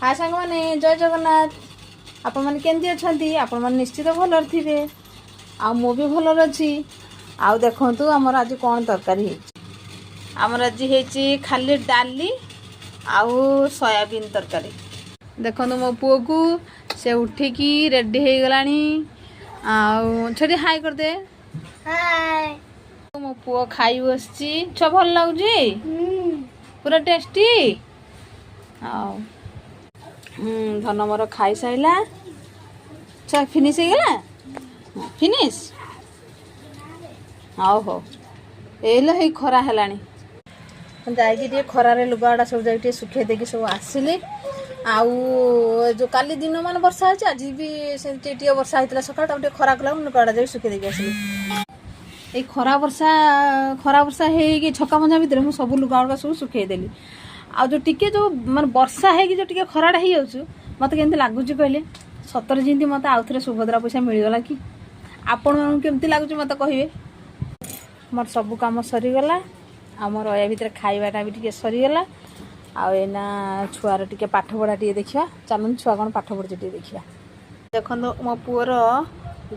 ହାଏ ସାଙ୍ଗମାନେ, ଜୟ ଜଗନ୍ନାଥ। ଆପଣମାନେ କେମିତି ଅଛନ୍ତି? ଆପଣମାନେ ନିଶ୍ଚିତ ଭଲରେ ଥିବେ ଆଉ ମୁଁ ବି ଭଲରେ ଅଛି। ଆଉ ଦେଖନ୍ତୁ, ଆମର ଆଜି କ'ଣ ତରକାରୀ ହେଇଛି। ଆମର ଆଜି ହେଇଛି ଖାଲି ଡାଲି ଆଉ ସୋୟାବିନ୍ ତରକାରୀ। ଦେଖନ୍ତୁ ମୋ ପୁଅକୁ, ସେ ଉଠିକି ରେଡ଼ି ହେଇଗଲାଣି। ଆଉ ଛୋଟି ହାଇ କରିଦେ। ହାଏ। ମୋ ପୁଅ ଖାଇ ବସିଛି। ଛୁଆ, ଭଲ ଲାଗୁଛି? ପୁରା ଟେଷ୍ଟି। ଆଉ ଧନ ମୋର ଖାଇସାରିଲା। ଛୁଆ, ଫିନିଶ ହେଇଗଲା? ଫିନିଶ। ହଉ ହଉ। ଏଇଲ, ହେଇ ଖରା ହେଲାଣି। ଯାଇକି ଟିକେ ଖରାରେ ଲୁଗାଗୁଡ଼ା ସବୁ ଯାଇକି ଟିକେ ଶୁଖେଇ ଦେଇକି ସବୁ ଆସିଲି। ଆଉ ଯୋଉ କାଲି ଦିନମାନ ବର୍ଷା ହେଇଛି, ଆଜି ବି ସେମିତି ଟିକେ ବର୍ଷା ହେଇଥିଲା ସକାଳେ। ତାକୁ ଟିକେ ଖରା କଲା, ମୁଁ ଲୁଗାଗୁଡ଼ା ଯାଇକି ଶୁଖେଇ ଦେଇକି ଆସିଲି। ଏଇ ଖରା ବର୍ଷା, ଖରା ବର୍ଷା ହେଇକି ଛକା ମଞ୍ଜା ଭିତରେ ମୁଁ ସବୁ ଲୁଗାଗୁଡ଼ା ସବୁ ଶୁଖେଇ ଦେଲି। ଆଉ ଯୋଉ ଟିକେ ଯୋଉ ମାନେ ବର୍ଷା ହେଇକି ଯୋଉ ଟିକେ ଖରାଟା ହେଇଯାଉଛି, ମତେ କେମିତି ଲାଗୁଛି କହିଲେ? ସତରେ ଯେମିତି ମତେ ଆଉଥରେ ସୁଭଦ୍ରା ପଇସା ମିଳିଗଲା କି। ଆପଣମାନଙ୍କୁ କେମିତି ଲାଗୁଛି, ମତେ କହିବେ। ମୋର ସବୁ କାମ ସରିଗଲା। ଆମର ୟା ଭିତରେ ଖାଇବାଟା ବି ଟିକେ ସରିଗଲା। ଆଉ ଏଇନା ଛୁଆର ଟିକେ ପାଠ ପଢ଼ା ଟିକେ ଦେଖିବା। ଚାଲନ୍ତୁ, ଛୁଆ କ'ଣ ପାଠ ପଢ଼ୁଛି ଟିକେ ଦେଖିବା। ଦେଖନ୍ତୁ, ମୋ ପୁଅର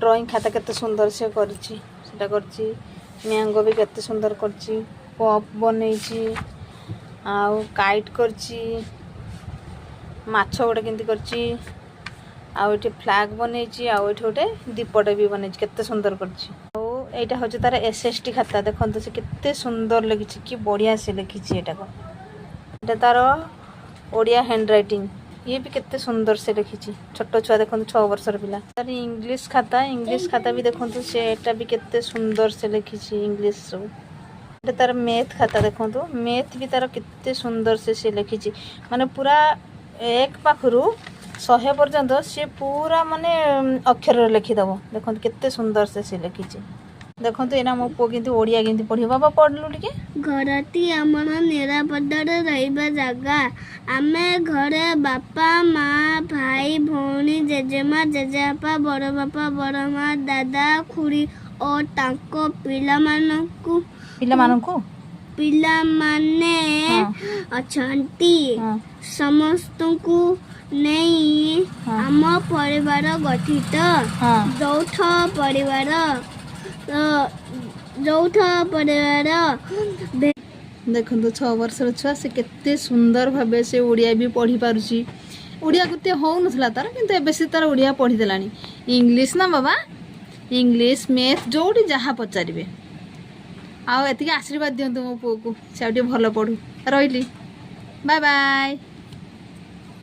ଡ୍ରଇଂ ଖାତା କେତେ ସୁନ୍ଦର ସେ କରିଛି। ସେଟା କରିଛି, ମ୍ୟାଙ୍ଗୋ ବି କେତେ ସୁନ୍ଦର କରିଛି, କପ୍ ବନେଇଛି ଆଉ କାଇଟ୍ କରିଛି, ମାଛ ଗୋଟେ କେମିତି କରିଛି, ଆଉ ଏଠି ଫ୍ଲାଗ ବନେଇଛି, ଆଉ ଏଠି ଗୋଟେ ଦୀପଟେ ବି ବନେଇଛି। କେତେ ସୁନ୍ଦର କରିଛି। ଆଉ ଏଇଟା ହେଉଛି ତାର ଏସ୍ଏସ୍ଟି ଖାତା। ଦେଖନ୍ତୁ, ସେ କେତେ ସୁନ୍ଦର ଲେଖିଛି, କି ବଢ଼ିଆ ସେ ଲେଖିଛି ଏଇଟାକୁ। ଏଇଟା ତାର ଓଡ଼ିଆ ହ୍ୟାଣ୍ଡ ରାଇଟିଂ। ଇଏ ବି କେତେ ସୁନ୍ଦର ସେ ଲେଖିଛି। ଛୋଟ ଛୁଆ ଦେଖନ୍ତୁ, 6 ବର୍ଷର ପିଲା। ତାର ଇଂଲିଶ ଖାତା, ଇଂଲିଶ ଖାତା ବି ଦେଖନ୍ତୁ, ସେ ଏଟା ବି କେତେ ସୁନ୍ଦର ସେ ଲେଖିଛି ଇଂଲିଶ ସବୁ। ଏଟା ତାର ମ୍ୟାଥ୍ ଖାତା। ଦେଖନ୍ତୁ, ମ୍ୟାଥ୍ ବି ତାର କେତେ ସୁନ୍ଦର ସେ ସେ ଲେଖିଛି। ମାନେ ପୁରା 1 ପାଖରୁ 100 ପର୍ଯ୍ୟନ୍ତ ସିଏ ପୁରା ମାନେ ଅକ୍ଷରରେ ଲେଖିଦେବ। ଦେଖନ୍ତୁ, କେତେ ସୁନ୍ଦର ସେ ସେ ଲେଖିଛି। ଦେଖନ୍ତୁ, ଏଇନା ମୋ ପୁଅ କେମିତି ଓଡ଼ିଆ କେମିତି ପଢ଼ିବ। ବାବା, ପଢ଼ିଲୁ ଟିକେ। ଘରଟି ଆମର ନିରାପଦରେ ରହିବା ଜାଗା। ଆମେ ଘରେ ବାପା, ମା, ଭାଇ, ଭଉଣୀ, ଜେଜେମା, ଜେଜେବାପା, ବଡ଼ ବାପା, ବଡ଼ ମା, ଦାଦା, ଖୁଡ଼ି ଓ ତାଙ୍କ ପିଲାମାନଙ୍କୁ ପିଲାମାନଙ୍କୁ ପିଲାମାନେ ଅଛନ୍ତି। ସମସ୍ତଙ୍କୁ ନେଇ ଆମ ପରିବାର ଗଠିତ। ଯୌଥ ପରିବାର, ଯୌଥ ପରିବାର। ଦେଖନ୍ତୁ, 6 ବର୍ଷର ଛୁଆ ସେ, କେତେ ସୁନ୍ଦର ଭାବେ ସେ ଓଡ଼ିଆ ବି ପଢ଼ି ପାରୁଛି। ଓଡ଼ିଆ ଗୋଟିଏ ହଉନଥିଲା ତାର, କିନ୍ତୁ ଏବେ ସେ ତାର ଓଡ଼ିଆ ପଢ଼ିଦେଲାଣି। ଇଂଲିଶ ନା ବାବା, ଇଂଲିଶ, ମ୍ୟାଥ୍ ଯୋଉଠି ଯାହା ପଚାରିବେ। ଆଉ ଏତିକି ଆଶୀର୍ବାଦ ଦିଅନ୍ତୁ ମୋ ପୁଅକୁ, ସେ ଆଉ ଟିକେ ଭଲ ପଢ଼ୁ। ରହିଲି, ବାଏ ବାଏ।